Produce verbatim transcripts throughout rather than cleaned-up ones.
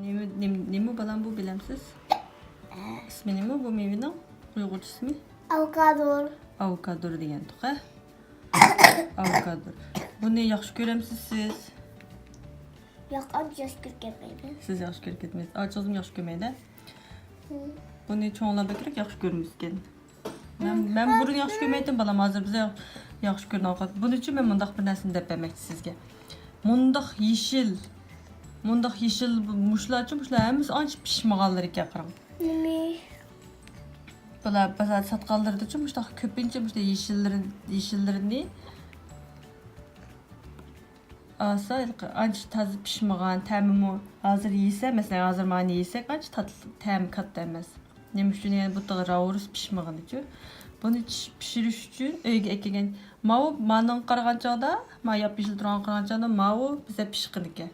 نېمە، نېمە، نېمە بالام بۇ، بىلەمسىز؟ ئىسمى نېمە بۇ مېۋىنىڭ؟ ئۇيغۇرچە ئىسمى؟ ئاۋوكادو. ئاۋوكادو دېگەن تۇق، ھە؟ ئاۋوكادو. بۇنى ياخشى كۆرەمسىز سىز؟ ياق، ئانچە ياخشى كۆرۈپ كەتمەيمەن. سىز ياخشى كۆرۈپ كەتمەيسىز. ئاچىڭىزمۇ ياخشى كۆرمەيدۇ. ھە. بۇنى چوڭلار بەكرەك ياخشى كۆرمىسىكەن. مەن، مەن بۇرۇن ياخشى كۆرمەيتتىم، بالام، ھازىر بىز ياخشى كۆرىدىغان قىلدۇق. بۇنىڭ ئۈچۈن مەن مۇنداق بىر نەرسىنى دەپ بەرمەكچى سىزگە. مۇنداق يېشىل، مۇنداق يېشىل مۇشۇلارچۇ، مۇشۇلار ھەممىسى ئانچە پىشمىغانلىرى ئىكەن، قاراڭ. نېمە؟ بۇلار بازاردا ساتقانلىرىدىچۇ مۇشۇنداق كۆپىنچە مۇشۇنداق يېشىللىرىنى، يېشىللىرىنى ئالسا، ھېلىقى ئانچە تازا پىشمىغان، تەمىمۇ ھازىر يېسە، مەسىلەن، ھازىر مانا يېسەك، ئانچە تاتلىق، تەمى كاتتا ئەمەس. نېمە ئۈچۈن دېگەندە، بۇ تېخى راۋرۇس پىشمىغىنىچۇ. بۇنى چىش-، پىشۇرۇش ئۈچۈن ئۆيگە ئەكەلگەن. ماۋۇ مانىڭغا قارىغان چاغدا، ما ياپيېشىل تۇرغانغا قارىغان چاغدا، ماۋۇ بىزدە پىشقىنىكەن.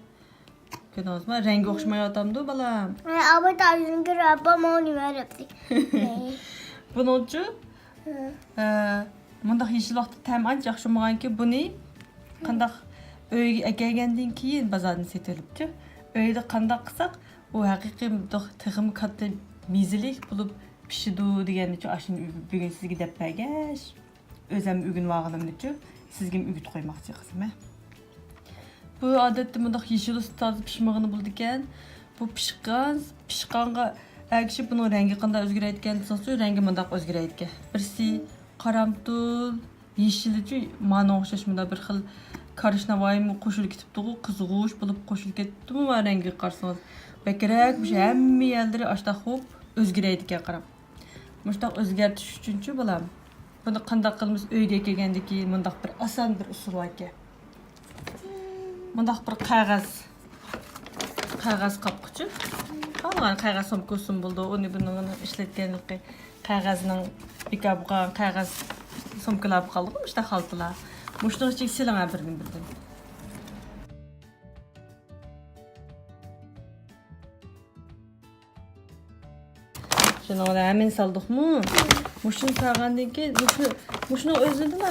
كۆردىڭىزمۇ؟ رەڭگى ئوخشىمايۋاتامدۇ، بالام؟ ئاباي تازىنى كۆرۈپ، ئاپام ئۇنى بەرەپتۇ. بۇنىڭچۇ، ھە. ئە، مۇنداق يېشىل ۋاقىتتا تەم ئانچە ياخشى بولمىغانكى، بۇنى قانداق ئۆيگە ئەكەلگەندىن كېيىن بازاردىن سېتىۋېلىپچۇ، ئۆيدە قانداق قىلساق، ئۇ ھەقىقىي مۇنداق تېخىمۇ كاتتا مېزىلىك بولۇپ پىشىدۇ دېگەننىچۇ، ئاشۇنى بۈگۈن سىزگە دەپ بەرگەچ، ئۆزەم ئۆگىنىۋالغىنىمنىچۇ، سىزگىمۇ ئۆگىتىپ قويماقچى قىزىم، ھە. بۇ ئادەتتە مۇنداق يېشىل ئۇستا تازا پىشمىغىنى بولىدىكەن. بۇ پىشقان، پىشقانغا ئەگىشىپ بۇنىڭ رەڭگى قانداق ئۆزگىرەيدىكەن دېسىڭىزچۇ، رەڭگى مۇنداق ئۆزگىرەيدىكەن. بىرسى قارامتۇل، يېشىلىچۇ، مانا ئوخشاش مۇنداق بىر خىل كارىشناۋايمۇ قوشۇلۇپ كېتىپتىغۇ، قىزغۇچ بولۇپ قوشۇلۇپ كېتىپتىمۇ، ما رەڭگىگە قارىسىڭىز. بەكرەك مۇشۇ ھەممە يەرلىرى ئاشتاق بولۇپ ئۆزگىرەيدىكەن، قاراڭ. مۇشۇنداق ئۆزگەرتىش ئۈچۈنچۇ، بالام، بۇنى قانداق قىلىمىز؟ ئۆيگە كەلگەندىن كېيىن مۇنداق بىر ئاسان بىر ئۇسۇل باركەن. مۇنداق بىر قەغەز، قەغەز قاپقۇچۇ. قالغان قەغەز سومكىسىمۇ بولىدۇ. ئۇنى بۇنىڭ ئىشلەتكەنلىكى قەغەزنىڭ بىكار بولغان قەغەز سومكىلار بولۇپ قالدىغۇ، مۇشۇنداق خالتىلار. مۇشۇنىڭ ئىچىگە سېلىڭ ھە بىردىن بىردىن. شۇنىڭ بىلەن ھەممىنى سالدۇقمۇ؟ مۇشۇنى سالغاندىن كېيىن، مۇشۇ، مۇشۇنىڭ ئۆزىدىلا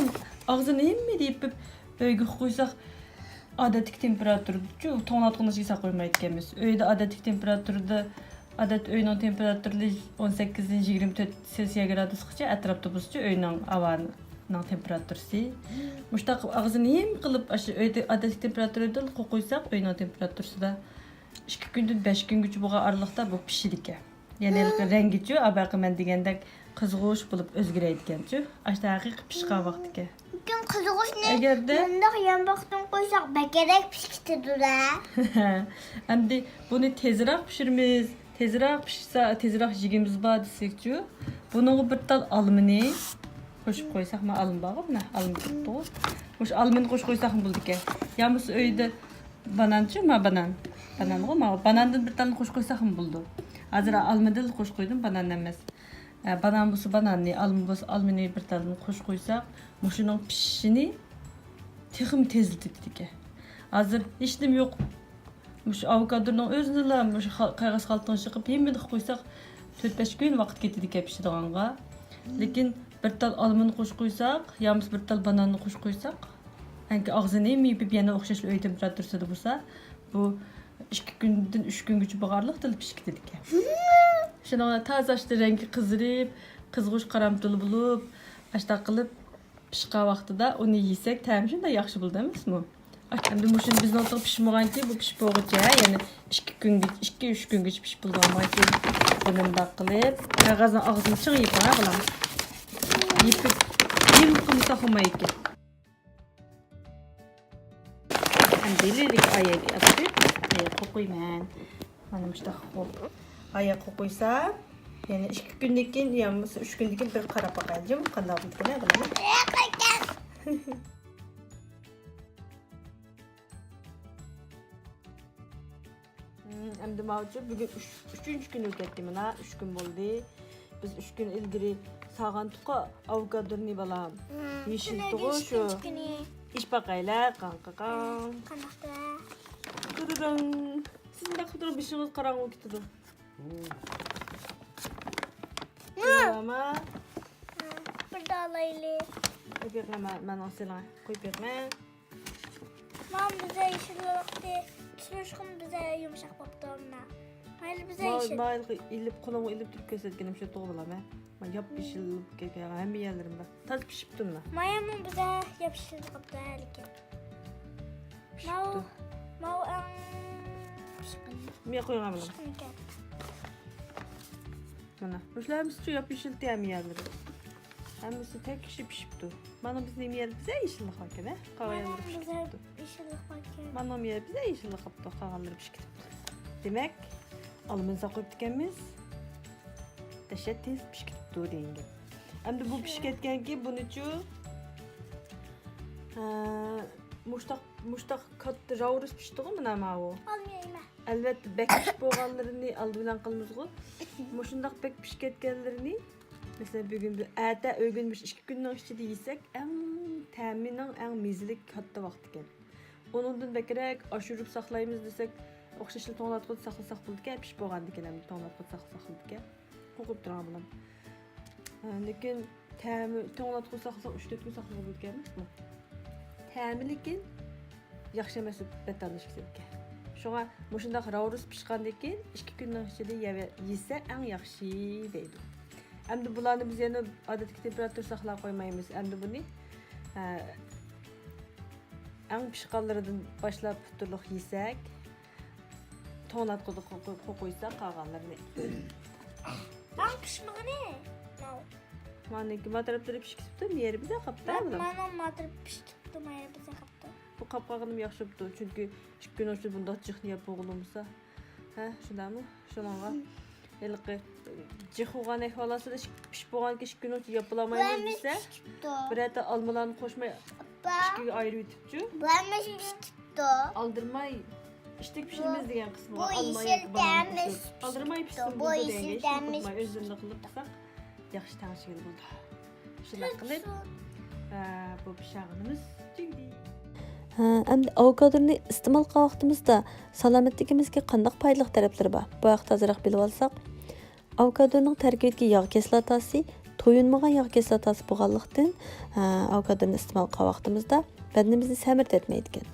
ئاغزىنى ھىممىدە يېپىپ ئۆيگە قويساق، ئادەتتىكى تېمپېراتۇرىدىچۇ، توڭلاتقۇچ ئىچىگە ساقلاپ قويمايدىكەنمىز. ئۆيدە ئادەتتىكى تېمپېراتۇرىدا، ئادەتتە ئۆينىڭ تېمپېراتۇرىسى ئون سەككىزدىن يىگىرمە تۆت سېلسىيە گرادۇسقىچە ئەتراپتا بولسىچۇ، ئۆينىڭ ھاۋانىڭ تېمپېراتۇرىسى. مۇشۇنداق قىلىپ ئاغزىنى ھىم قىلىپ، ئاشۇ ئۆيدە ئادەتتىكى تېمپېراتۇرىدا قويۇپ قويساق، ئۆينىڭ تېمپېراتۇرىسىدا ئىككى كۈندىن بەش كۈنگىچە بولغان ئارىلىقتا بۇ پىشىدىكەن. يەنى ھېلىقى رەڭگىچۇ، ئاۋۋالقى مەن دېگەندەك قىزغۇچ بولۇپ ئۆزگىرەيدىكەنچۇ. ئاشۇنداق ھەقىقىي پىشقان ۋاقتىكەن. لېكىن قىزغۇچنى ئەگەردە مۇنداق يانباقتىن قويساق، بەكرەك پىشىپ كېتىدۇ-دە. ئەمدى بۇنى تېزراق پىشۇرىمىز، تېزراق پىشسا، تېزراق يېگۈمىز بار دېسەكچۇ، بۇنىڭغا بىر تال ئالمىنى قوشۇپ قويساق، مانا ئالما بارغۇ، مانا ئالما تۇرۇپتۇغۇ. مۇشۇ ئالمىنى قوشۇپ قويساقمۇ بولىدىكەن. يا بولمىسا ئۆيدە بانانچۇ، ما بانان. بانانغۇ، ما باناندىن بىر تالنى قوشۇپ قويساقمۇ بولىدۇ. ھازىر ئالمىدىن قوشۇپ قويدۇم، بانان ئەمەس. ئە، بانان بولسا باناننى، ئالما بولسا ئالمىنى بىر تالدىن قوشۇپ قويساق، مۇشۇنىڭ پىشىشىنى تېخىمۇ تېزلىتىدىكەن. ھازىر ھېچنېمە يوق. مۇشۇ ئاۋوكادونىڭ ئۆزىنىلا مۇشۇ خا-، قەغەز خالتىنىڭ ئىچىگە قىلىپ ھىممىدە قويساق، تۆت-بەش كۈن ۋاقىت كېتىدىكەن پىشىدىغانغا. لېكىن بىر تال ئالمىنى قوشۇپ قويساق، يا بولمىسا بىر تال باناننى قوشۇپ قويساق، ئەنكى ئاغزىنى ھىم يېپىپ يەنە ئوخشاشلا ئۆي تېمپېراتۇرىسىدا بولسا، بۇ ئىككى كۈندىن ئۈچ كۈنگىچە بولغانلىقتا پىشىپ كېتىدىكەن. شۇنىڭ بىلەن تازا ئاشتا رەڭگى قىزىرىپ، قىزغۇچ قارامتۇل بولۇپ، ئاشتاق قىلىپ پىشقان ۋاقتىدا ئۇنى يېسەك، تەمى شۇنداق ياخشى بولىدۇ ئەمەسمۇ؟ ئەمدى مۇشۇنى بىزنىڭ تېخى پىشمىغانكى، بۇ پىشىپ بولغۇچە، يەنە ئىككى كۈنگىچە، ئىككى، ئۈچ كۈنگىچە پىشىپ بولىدىغان بولغاندىكىن، بۇنى مۇنداق قىلىپ، قەغەزنىڭ ئاغزىنى چىڭ يېپىڭ، ھە، بالام. يېپىپ، نېمە قىلمىساق بولمايدىكەن. ھەم دېلىلىك ئايەگە ئاپىرىپ، ئايەگە قويۇپ قويىمەن. مانا مۇشۇنداق قويۇپ، ئايەگە قويۇپ قويسا، يەنە ئىككى كۈندىن كېيىن يا بولمىسا ئۈچ كۈندىن كېيىن بىر قاراپ باقايلى، قانداق بولىدىكەن، بىلىمەن. مم، ئەمدى ماۋۇچۇ بۈگۈن ئۈچ، ئۈچىنچى كۈنى كەتتى مانا، ئۈچ كۈن بولدى. بىز ئۈچ كۈن ئىلگىرى سالغانتۇققۇ ئاۋوكادونى، بالام. مم، يېشىل شۇنىڭ تۇغۇ شۇ. ئۈچىنچى كۈنى. ئىچىپ باقايلى، قاڭ، قاڭ، قاڭ. مم، قانداقتۇ؟ تۇدۇدۇڭ. سىز مۇنداق قىلىپ تۇرۇڭ، بېشىڭىز قاراڭغۇ بولۇپ كېتىدۇ. مم. ماما. مم، بىر دالايلى. قويۇپ بېقىڭ، مانا، مانا سىلىڭە. قويۇپ بېقىڭ. ماما، بىزە يېشىل ۋاقتى، تۇرۇشقىمۇ بىزە يۇمشاق بوپتۇ، مانا. مايلى بىزە ما يېشىل. مايلىقى ئېلىپ قولۇڭغا ئېلىپ تۇرۇپ كۆرسەتكىنىم شۇ توغرىلام ھە. ما ياپيېشىل بولۇپ كەتكەن ھەممە يەرلىرىم بار. تازا پىشىپتۇ مانا. مايامۇ بىزە ياپيېشىل قاپتۇ ھەلىكى. ماۋۇ پىشىپتۇ. ماۋۇ ئەڭ پىشقىنى. مىيە قويۇڭ بىلەن. پىشقىنىكەن. مانا مۇشۇلار ھەممىسى شۇ ياپيېشىلتى ھەممە يەرلىرى. ھەممىسى تەكشى پىشىپتۇ. مانا بىزنىڭ يەر بىزە يېشىللىق باركەن ھە. قالغان يەرلىرى پىشىپ كېتىپتۇ. يېشىللىق باركەن. مانا يەر بىزە يېشىللىق قاپتۇ، قالغانلىرى پىشىپ كېتىپتۇ. دېمەك، ئالمىنى ساقلاپتىكەنمىز. دەھشەت تېز پىشىپ كېتىپتۇ دېگەن گەپ. ئەمدى بۇ پىشىپ كەتكەنكى بۇنىچۇ، ھە، مۇشتاق مۇشتاق كاتتا راۋرۇس پىشتىغۇ مانا ماۋۇ. ئالمىيايمەن. ئەلۋەتتە بەك پىشىپ بولغانلىرىنى ئالدى بىلەن قىلىمىزغۇ. مۇشۇنداق بەك پىشىپ كەتكەنلىرىنى، مەسىلەن، بۈگۈن بىر ئەتە ئۆگۈن بىر ئىككى كۈننىڭ ئىچىدە يېسەك ئەڭ تەمىنىڭ ئەڭ مېزىلىك كاتتا ۋاقتىكەن. ئۇنىڭدىن بەكرەك ئاشۇرۇپ ساقلايمىز دېسەك، ئوخشاشلا توڭلاتقۇدا ساقلىساق بولىدىكەن، پىشىپ بولغاندىكىن ھەم توڭلاتقۇدا ساقلىساق بولىدىكەن. قوقۇپ تۇرغان بىلەن. لېكىن تەمى توڭلاتقۇدا ساقلىساق ئۈچ تۆت كۈن ساقلىغىلى بولىدىكەن. تەمى لېكىن ياخشى ئەمەس، بەتتاللىشىپ كېتىدىكەن. شۇڭا مۇشۇنداق راۋرۇس پىشقاندىن كېيىن ئىككى كۈننىڭ ئىچىدە يەۋە-، يېسە ئەڭ ياخشى دەيدۇ. ئەمدى بۇلارنى بىز يەنە ئادەتتىكى تېمپېراتۇرا ساقلاپ قويمايمىز. ئەمدى بۇنى، ئە، ئەڭ پىشقانلىرىدىن باشلاپ تۇرلۇق يېسەك، توڭلاتقۇدا قو-، قو-، قويساق قالغانلىرىنى. ئەڭ پىشمىغىنى. ماۋۇ. مانىڭكى ما تەرەپلىرى پىشىپ كېتىپتۇ، مېرى بىزە قاپتا بۇلار. مانا ما تەرەپ پىشىپ كېتىپتۇ، مايا بىزە قاپتۇ. بۇ قاپ قالغىنىمۇ ياخشى بوپتۇ، چۈنكى ئىككى كۈن ئىچىدە بۇنداق جىقنى يەپ بولغىلى بولمىسا. ھە، شۇنداقمۇ؟ شۇنىڭغا ھېلىقى جىق بولغان ئەھۋال ئاستىدا ئىش-، پىشىپ بولغاندىكىن ئىككى كۈننىڭ ئىچىدە ياپىلالايمىز دېسە، بىرەر تال ئالمىلارنى قوشماي ئىككىگە ئايرىۋېتىپچۇ. بۇ ھەممىسى پىشىپتۇ. ئالدىرماي ئىشتەك پىشىرىمىز دېگەن قىسمىغا بۇ ئالما يېشىل ياكى بانان تەمىز قوشۇپ. ئالدىرماي پىشسۇن بۇ بۇ يېشىل دېگەن تەمىز ئىشتەك ئۆزلىرىنى قىلىپ قىلساق ياخشى تەڭشىگىلى بولىدۇ. شۇنداق قىلىپ، ئە، بۇ پىشاغىنىمىز تۈگىدى. ھە، ئەمدى ئاۋوكادونى ئىستېمال قىلغان ۋاقتىمىزدا سالامەتلىكىمىزگە قانداق پايدىلىق تەرەپلىرى بار؟ بۇ ھەقتە ئازراق بىلىۋالساق. ئاۋوكادونىڭ تەركىبىدىكى ياغ كىسلاتاسى تويۇنمىغان ياغ كىسلاتاسى بولغانلىقتىن، ئاۋوكادونى ئىستېمال قىلغان ۋاقتىمىزدا بەدىنىمىزنى سەمرىتىۋەتمەيدىكەن.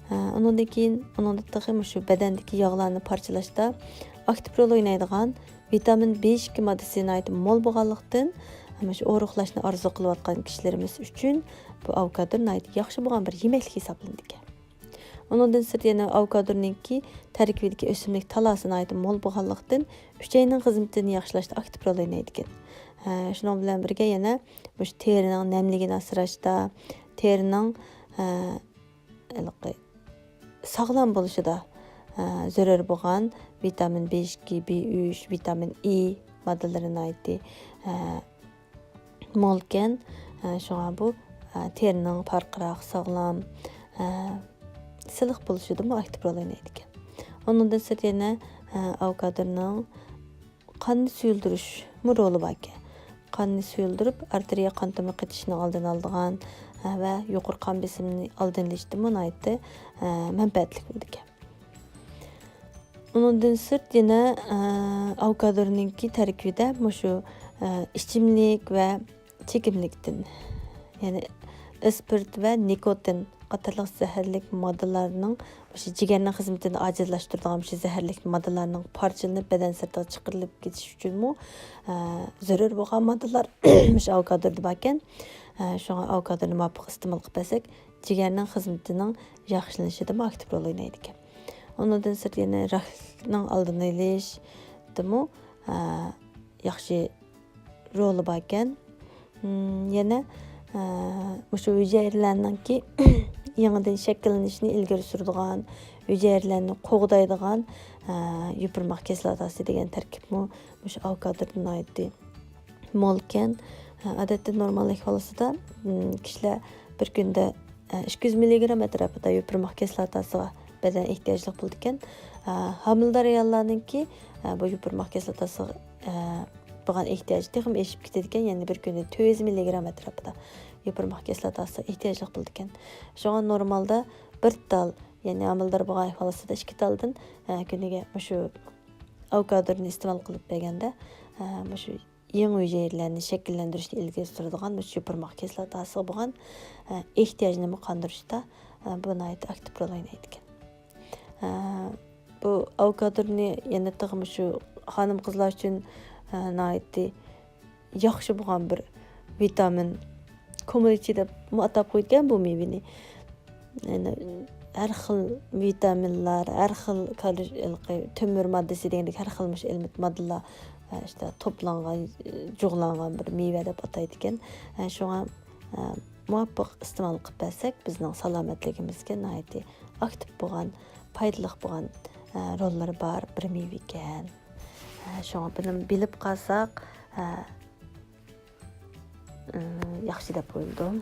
ئۇنىڭدىن كېيىن، ئۇنىڭدا تېخى مۇشۇ بەدەندىكى ياغلارنى پارچىلاشتا ئاكتىپ رول ئوينايدىغان ۋىتامىن بى ئىككى ماددىسى ناھايىتى مول بولغانلىقتىن، مۇشۇ ئورۇقلاشنى ئارزۇ قىلىۋاتقان كىشىلىرىمىز ئۈچۈن بۇ ئاۋوكادو ناھايىتى ياخشى بولغان بىر يېمەكلىك ھېسابلىنىدىكەن. ئۇنىڭدىن سىرت يەنە ئاۋوكادونىڭكى تەركىبىدىكى ئۆسۈملۈك تالاسى ناھايىتى مول بولغانلىقتىن، ئۈچەينىڭ خىزمىتىنى ياخشىلاشتا ئاكتىپ رول ئوينايدىكەن. ھە، شۇنىڭ بىلەن بىرگە يەنە مۇشۇ تېرىنىڭ نەملىكىنى ئاسراشتا، تېرىنىڭ، ھە، ھېلىقى ساغلام بولۇشىدا، ھە، زۆرۈر بولغان ۋىتامىن بى ئىككى، بى ئۈچ، ۋىتامىن ئى ماددىلىرى ناھايىتى، ھە، مولكەن. ھە، شۇڭا بۇ، ھە، تېرىنىڭ پارقىراق، ساغلام، ھە، سىلىق بولۇشىدىمۇ ئاكتىپ رول ئوينايدىكەن. ئۇنىڭدىن سىرت يەنە، ھە، ئاۋوكادونىڭ قاننى سۇيۇلدۇرۇشمۇ رولى باركەن. قاننى سۇيۇلدۇرۇپ، ئارتېرىيە قان تومۇر قېتىشنىڭ ئالدىنى ئالىدىغان، ھە، ۋە يۇقىرى قان بېسىمىنى ئالدىنى ئېلىشتىمۇ ناھايىتى، ھە، مەنپەئەتلىك بولىدىكەن. ئۇنىڭدىن سىرت يەنە، ئە، ئاۋوكادونىڭكى تەركىبىدە مۇشۇ، ئە، ئىچىملىك ۋە چېكىملىكتىن، يەنى ئىسپىرت ۋە نىكوتىن قاتارلىق زەھەرلىك ماددىلارنىڭ، مۇشۇ جىگەرنىڭ خىزمىتىنى ئاجىزلاشتۇرىدىغان مۇشۇ زەھەرلىك ماددىلارنىڭ پارچىلىنىپ بەدەن سىرتىغا چىقىرىلىپ كېتىش ئۈچۈنمۇ، ئە، زۆرۈر بولغان ماددىلار مۇشۇ ئاۋوكادودا باركەن. ئە، شۇڭا ئاۋوكادونى مۇۋاپىق ئىستېمال قىلىپ بەرسەك، جىگەرنىڭ خىزمىتىنىڭ ياخشىلىنىشىدىمۇ ئاكتىپ رول ئوينايدىكەن. ئۇنىڭدىن سىرت يەنە راكنىڭ ئالدىنى ئېلىشتىمۇ، ئە، ياخشى رولى باركەن. مم، يەنە، ئە، مۇشۇ ھۈجەيرىلەرنىڭكى يېڭىدىن شەكىللىنىشىنى ئىلگىرى سۈرىدىغان، ھۈجەيرىلەرنى قوغدايدىغان، ئە، يوپۇرماق كىسلاتاسى دېگەن تەركىبمۇ مۇشۇ ئاۋوكادودا ناھايىتى مولكەن. ئادەتتە نورمال ئەھۋال ئاستىدا، م، كىشىلەر بىر كۈندە، ئە، ئىككى يۈز مىللىگرام ئەتراپىدا يوپۇرماق كىسلاتاسىغا بەدەن ئېھتىياجلىق بولىدىكەن. ئە، ھامىلىدار ئاياللارنىڭكى، ئە، بۇ يوپۇرماق كىسلاتاسىغا، ئە، بولغان ئېھتىياجى تېخىمۇ ئېشىپ كېتىدىكەن، يەنى بىر كۈندە تۆت يۈز مىللىگرام ئەتراپىدا يوپۇرماق كىسلاتاسىغا ئېھتىياجلىق بولىدىكەن. شۇڭا نورمالدا بىر تال، يەنى ھامىلىدار بولغان ئەھۋال ئاستىدا ئىككى تالدىن، ئە، كۈنىگە مۇشۇ ئاۋوكادونى ئىستېمال قىلىپ بەرگەندە، ئە، مۇشۇ يېڭى ھۈجەيرىلەرنى شەكىللەندۈرۈشنى ئىلگىرى سۈرىدىغان مۇشۇ يوپۇرماق كىسلاتاسىغا بولغان، ئە، ئېھتىياجنىمۇ قاندۇرۇشتا، ئە، بۇ ناھايىتى ئاكتىپ رول ئوينايدىكەن. ئە، بۇ ئاۋوكادونى يەنە تېخىمۇ شۇ خانىم-قىزلار ئۈچۈن، ئە، ناھايىتى ياخشى بولغان بىر ۋىتامىن كومپلېكسى دەپمۇ ئاتاپ قويىدىكەن بۇ مېۋىنى. يەنى ھەر خىل ۋىتامىنلار، ھەر خىل كالرى-، ھېلىقى تۆمۈر ماددىسى دېگەندەك ھەر خىل مۇشۇ ئېلېمېنت ماددىلار، ئە، ئىشتە توپلانغان، جۇغلانغان بىر مېۋە دەپ ئاتايدىكەن. ئە، شۇڭا، ئە، مۇۋاپىق ئىستېمال قىلىپ بەرسەك، بىزنىڭ سالامەتلىكىمىزگە ناھايىتى ئاكتىپ بولغان، پايدىلىق بولغان، ئە، روللىرى بار بىر مېۋە ئىكەن. ئە، شۇڭا بۇنى بىلىپ قالساق، ئە، ئە، ياخشى دەپ ئويلىدىم.